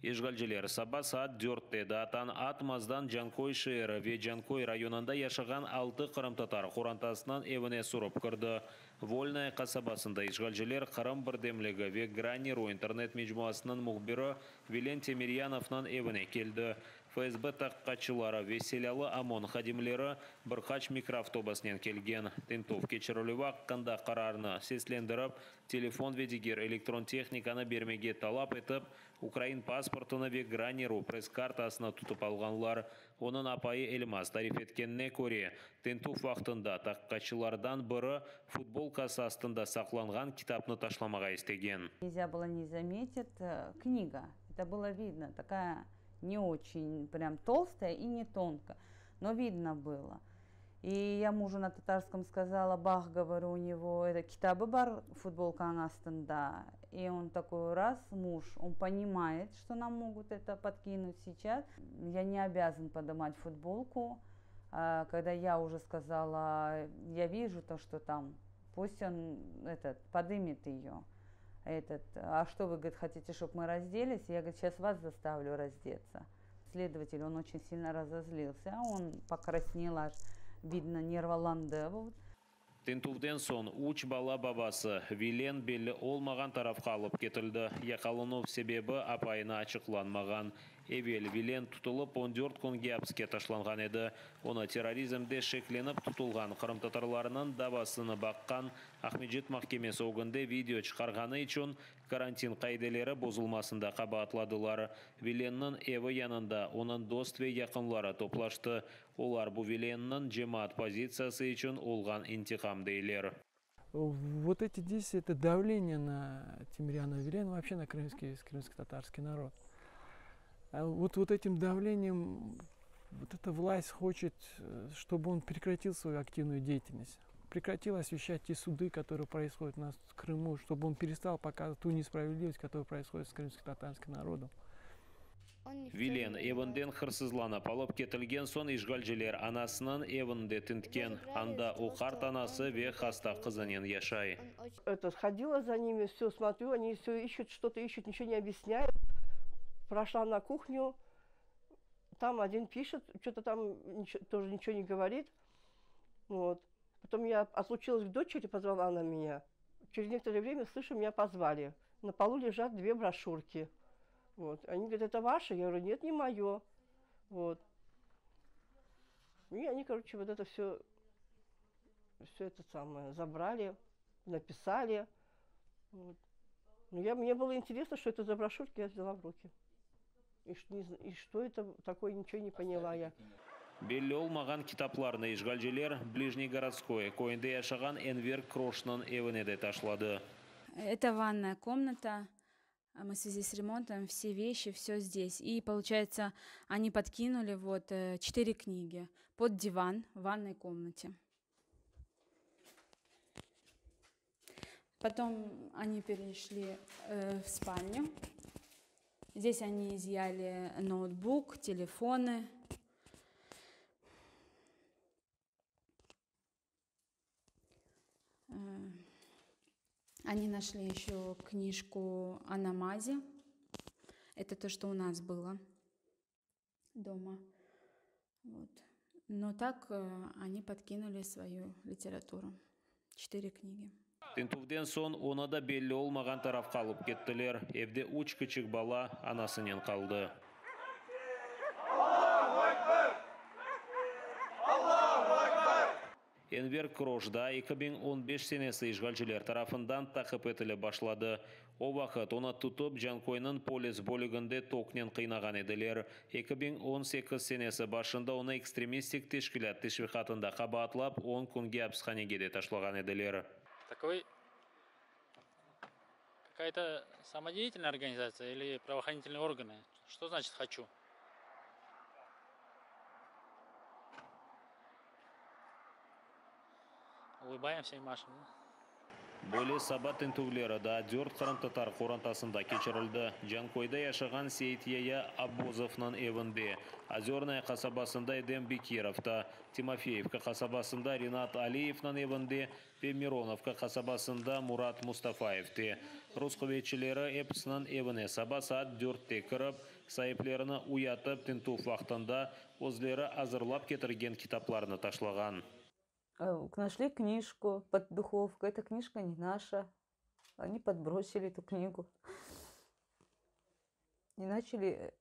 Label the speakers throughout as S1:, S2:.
S1: İşğalciler saba saat dörtte daa tañ atmazdan Canköy şeeri ve Canköy rayonında yaşağan altı qırımtatar qorantasınıñ evine sürip kirdi. Volnaya qasabasında işğalciler Qırım birdemligi ve Grani-ru internet mecmuasınıñ mühbiri Vilen Temeryanovnıñ evine keldi. FSB taqiqatçıları ve silâlı OMON hadimleri bir qaç mikroavtobusnen kelgen. Tintüv keçirilüvi aqqında qararnı seslendirip, telefon ve diger elektron tehnikanı bermege talap etip, ukrain pasportını ve Grani-ru press-kartasını tutıp alğanlar. Onıñ apayı Elmaz tarif etkenine köre, tintüv vaqtında taqiqatçılardan biri futbolkası astında saqlanğan kitapnı taşlamağa istegen.
S2: Нельзя было не заметить книга. Это было видно, такая не очень прям толстая и не тонкая, но видно было. И я мужу на татарском сказала, baq, говорю, у него это kitabı bar futbolkanıñ astında. И он такой раз, муж, он понимает, что нам могут это подкинуть сейчас. Я не обязан поднимать футболку. Когда я уже сказала, я вижу то, что там, пусть он этот, подымет ее. Этот, а что вы, говорит, хотите, чтобы мы разделись? Я, говорит, сейчас вас заставлю раздеться. Следователь, он очень сильно разозлился, он покраснел аж, видно, nervalandı. Вот.
S1: Tintüvden soñ üç bala babası Vilen belli olmağan tarafqa alıp ketildi. Yaqalanuv sebebi apayına açıqlanmağan. Evel Vilen tutulıp 14 künge apiske taşlanğan edi. Onı terrorizmde şeklenip tutulğan qırımtatarlarnıñ davasını baqqan Aqmescit mahkemesi ögünde video çıqarğanı içün karantin qaideleri bozulmasında qabaatladılar. Vilenniñ evi yanında onıñ dost ve yaqınları toplaştı. Olar bu Vilenniñ cemaat pozitsiyası içün olğan intiqam deyler.
S3: Вот эти действия, это давление на Тимиряна Вилена, вообще на крымский, крымско-татарский народ. А вот, вот этим давлением вот эта власть хочет, чтобы он прекратил свою активную деятельность, прекратил освещать те суды, которые происходят у нас в Крыму, чтобы он перестал показывать ту несправедливость, которая происходит с крымско-татарским народом.
S1: Vilen evinden hırsızlanıp alıp ketilgen soñ işğalciler anasınıñ evinde tintken. Anda o qart anası ve hasta qızınen yaşay.
S4: Это, сходила за ними, все, смотрю, они все ищут, что-то ищут, ничего не объясняют. Прошла на кухню, там один пишет, что-то там ничего, тоже ничего не говорит. Вот. Потом я отлучилась к дочери, позвала она меня. Через некоторое время, слышу, меня позвали. На полу лежат две брошюрки. Вот. Они говорят, это ваше? Я говорю, нет, не мое. Вот. И они, короче, вот это все, все это самое забрали, написали. Вот. Ну, я, мне было интересно, что это за брошюрки, я взяла в руки. И, не, и что это такое, ничего не поняла я.
S1: Belli olmağan kitaplarnı işğalciler Ближний Городской köyünde yaşağan Enver Kroşnıñ evine de taşladı.
S5: Это ванная комната. Мы в связи с ремонтом, все вещи, все здесь. И получается, они подкинули вот четыре книги под диван в ванной комнате. Потом они перешли в спальню. Здесь они изъяли ноутбук, телефоны. Они нашли еще книжку о намазе. Это то, что у нас было дома. Вот. Но так они подкинули свою литературу. Четыре книги.
S1: Tintüvden soñ onı da belli olmağan tarafqa alıp kettiler. Evde üç kiçik bala anasınen qaldı.
S6: Allahu Ekber! Allahu Ekber!
S1: Enver Kroş da 2015 senesi işğalciler tarafından taqip etilip başladı. O vaqıt onı tutıp Canköyniñ polis bölüginde toknen qıynağan ediler. 2018 senesi başında onı ekstremistik teşkilât teşviqatında qabaatlap 10 künge apishanege de taşlağan ediler.
S7: Так вы какая-то самодеятельная организация или правоохранительные органы? Что значит «хочу»? Улыбаемся и машем. Да?
S1: Böyle saba tintüvleri daa dört qırımtatar qorantasında keçirildi, Canköyde yaşağan Seityaya Abbozovnıñ evinde, Ozörnaya qasabasında Edem Bekirovda, Timofeyevka qasabasında Rinat Aliyevniñ evinde ve Mironovka qasabasında Murat Mustafayevde. Rus quvetçileri episiniñ evine saba saat dörtte kirip, saiplerini uyatıp, tintüv vaqtında özleri azırlap ketirgen kitaplarnı taşlağan.
S2: Нашли книжку под духовкой. Эта книжка не наша. Они подбросили эту книгу. И начали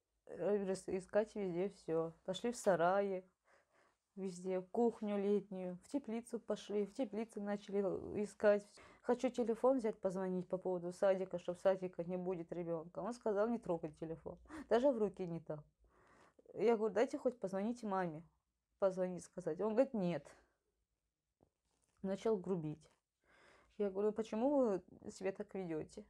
S2: искать везде все. Пошли в сараи, везде, в кухню летнюю, в теплицу пошли, в теплицу начали искать. Хочу телефон взять, позвонить по поводу садика, чтобы садика не будет ребенка. Он сказал не трогать телефон, даже в руки не дал. Я говорю, дайте хоть позвоните маме, позвонить, сказать. Он говорит, нет. Начал грубить. Я говорю, почему вы себя так ведете?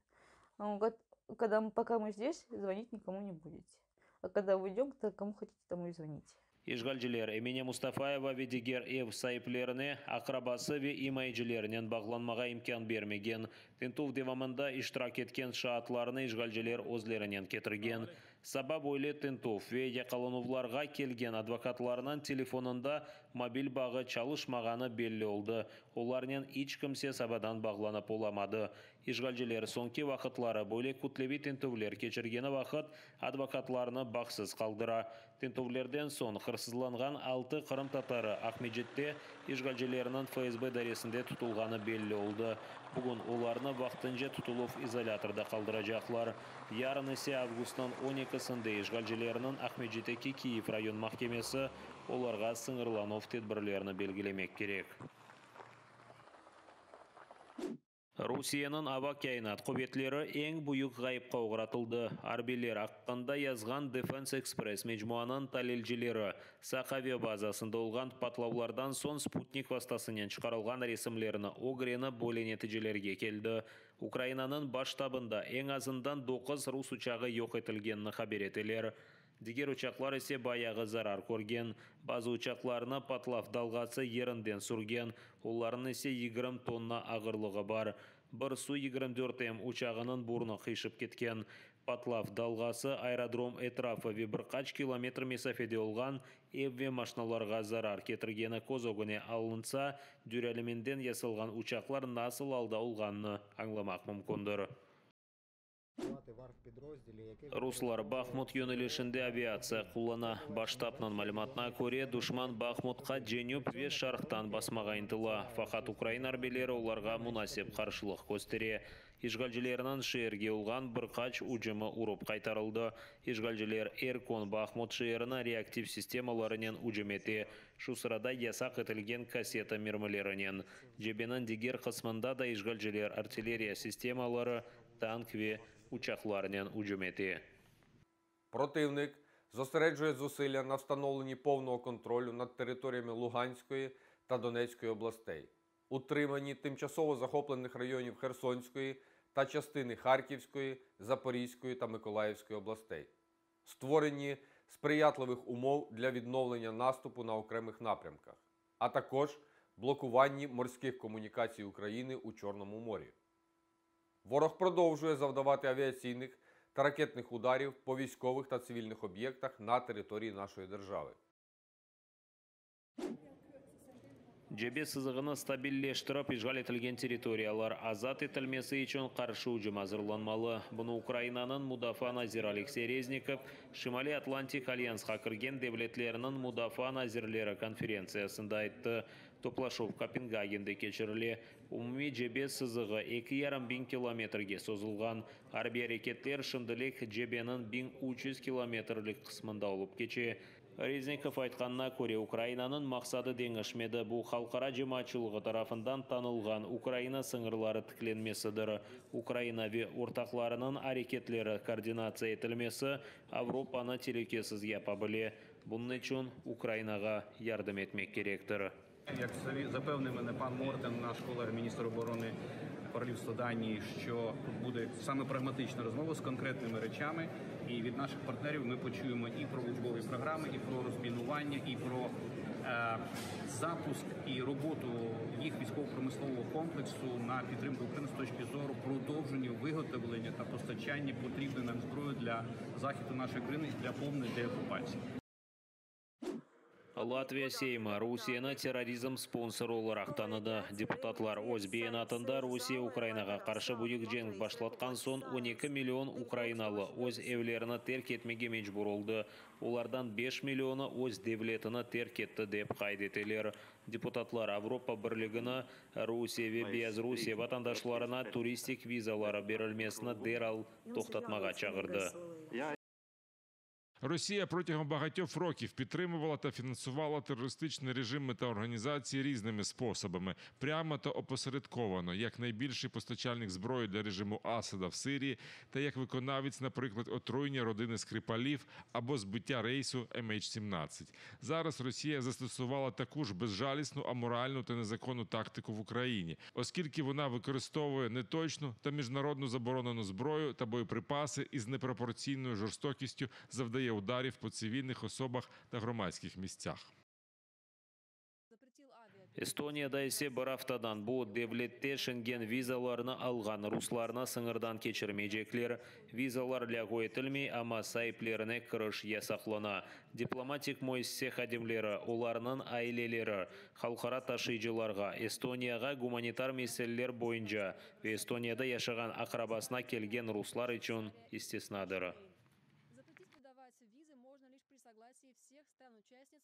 S2: Он говорит, когда мы, пока мы здесь, звонить никому не будете. А когда уйдем, то кому хотите, тому и звоните.
S1: İşğalciler Emine Mustafayeva ve diger ev saiplerine aqrabası ve imayecilerinen bağlanmağa imkân bermegen. Tintüv devamında iştirak etken şaatlarnı işğalciler özlerinen ketirgen. Saba böyle tintüv ve yaqalanuvlarğa kelgen advokatlarnıñ telefonında mobil bağı çalışmağanı belli oldı, olarnen iç kimse sabadan bağlanıp olamadı. İşğalciler soñki vaqıtları böyle kütleviy tintüvler keçirgeni vaqıt advokatlarnı bağsız qaldıra. Tintüvlerden soñ hırsızlanğan altı qırımtatarı Aqmescitte işğalcilerniñ FSB idaresinde tutulğanı belli oldı. Bugün olarnı vaqtınca tutuluv izolâtorda qaldıracaqlar. Yarın ise avgustnıñ on ekisinde işğalcilerniñ Aqmescitteki Kiyev rayon mahkemesi olarğa sıñırlanuv tedbirlerini belgilemek kerek. Rusiyeniñ ava kâinat quvetleri eñ büyük ğayıpqa oğratıldı, arbiyler aqqında yazğan Defense Express mecmuanıñ talilcileri, Saq aviabazasında olğan patlavlardan soñ sputnik vastasınen çıqarılğan resimlerni ögrenip böyle neticelerge keldi. Ukrainanıñ Baş ştabında eñ azından doquz rus uçağı yoq etilgenini haber eteler. Diger uçaqlar ise bayağı zarar körgen. Bazı uçaqlarnı patlav dalğası yerinden sürgen, olarnıñ ise 20 tonna ağırlığı bar. Bir Su 24M uçağınıñ burnu qıyşıp ketken. Patlav dalğası aerodrom etrafı ve bir qaç kilometr mesafede olğan ev ve maşnalarğa zarar ketirgeni köz ögüne alınsa, düralüminden yasalğan uçaqlar nasıl alda olğanını añlamaq mümkündir. Ruslar Bahmut yönelişinde aviatsiya qullana. Baş ştabnıñ malümatına köre, duşman Bahmutqa cenüp ve şarqtan basmağa ıntıla, faqat ukrain arbiyleri olarğa munasip qarşılıq köstere. İşğalcilerniñ şeerge olğan bir qaç ücümi urıp qaytarıldı. İşğalciler er kün Bahmut şeerini reaktiv sistemalarınen ücüm ete, şu sırada yasaq etilgen kasseta mermilerinen. Cebeniñ diger qısmında da işğalciler artilleriya sistemaları, tank ve uçaqlarnen ücüm ete.
S6: Противник зосереджує зусилля на встановленні повного контролю над територіями Луганської та Донецької областей, утриманні тимчасово захоплених районів Херсонської та частини Харківської, Запорізької та Миколаївської областей, створенні сприятливих умов для відновлення наступу на окремих напрямках, а також блокуванні морських комунікацій України у Чорному морі. Ворог продовжує завдавати авіаційних та ракетних ударів по військових та цивільних об'єктах на території нашої держави.
S1: Cebe sızığını stabilleştirip, işğal etilgen territoriyalar azat etilmesi içün qarşı ücüm azırlanmalı. Bunı Ukrainanıñ mudafaa naziri Oleksey Reznikov Şimaliy Atlantik alyansqa kirgen devletlerniñ mudafaa nazirleri konferentsiyasında ayttı. Toplaşuv Kopengagende keçirile. Umumiy cebe sızığı eki yarım biñ kilometrge sozulğan. Arbiy areketler şimdilik cebeniñ 1300 kilometrlik qısmında olıp keçe. Reznikov aytqanına köre, Ukrainanıñ maqsadı deñişmedi, bu halqara cemaatçılığı tarafından tanılğan Ukraina sıñırları tiklenmesidir. Ukraina ve ortaqlarınıñ areketleri koordinatsiya etilmesi Avropanı telükesiz yapa bile. Bunıñ içün Ukrainağa yardım etmek kerektir.
S8: Як запевнив мене пан Мортен, наш колега міністр оборони. Королівство Данії, що тут буде саме прагматична розмова з конкретними речами. І від наших партнерів ми почуємо і про учбові програми, і про розмінування, і про е, запуск і роботу їх військово-промислового комплексу на підтримку України з точки зору продовження виготовлення та постачання потрібної нам зброї для захисту нашої країни і для повної деокупації.
S1: Latviya Seymi Rusiyeni terrorizm sponsorı olaraq tanıdı. Deputatlar öz beyanatında Rusiye Ukrainağa qarşı büyük cenk başlatqan soñ 12 million ukrainalı öz evlerini terk etmege mecbur oldı. Olardan 5 millionı öz devletini terk etti, dep qayd eteler. Deputatlar Avropa Birligini Rusiye ve Beyazrusiye vatandaşlarına turistik vizaları berilmesini deral toqtatmağa çağırdı.
S9: Росія протягом багатьох років підтримувала та фінансувала терористичні режими та організації різними способами, прямо та опосередковано, як найбільший постачальник зброї для режиму Асада в Сирії та як виконавець, наприклад, отруєння родини Скрипалів або збиття рейсу MH17. Зараз Росія застосувала таку ж безжалісну, аморальну та незаконну тактику в Україні, оскільки вона використовує неточну та міжнародну заборонену зброю та боєприпаси і з непропорційною жорстокістю завдає ударів по цивільних особах та громадських місцях.
S1: Estoniyada ise bir aftadan bu devlette Şengen vizalarını alğan ruslarnı sıñırdan keçirmeycekler. Vizalar lâğu etilmey, amma saiplerine kiriş yasaqlana. Diplomatik müessise hadimleri, olarnıñ aileleri, halqara taşıyıcılarğa, Estoniyağa gumanitar meseleler boyunca ve Estoniyada yaşağan aqrabasına kelgen ruslar içün istisnadır.
S10: Запретить выдавать визы можно лишь при согласии всех стран-участниц.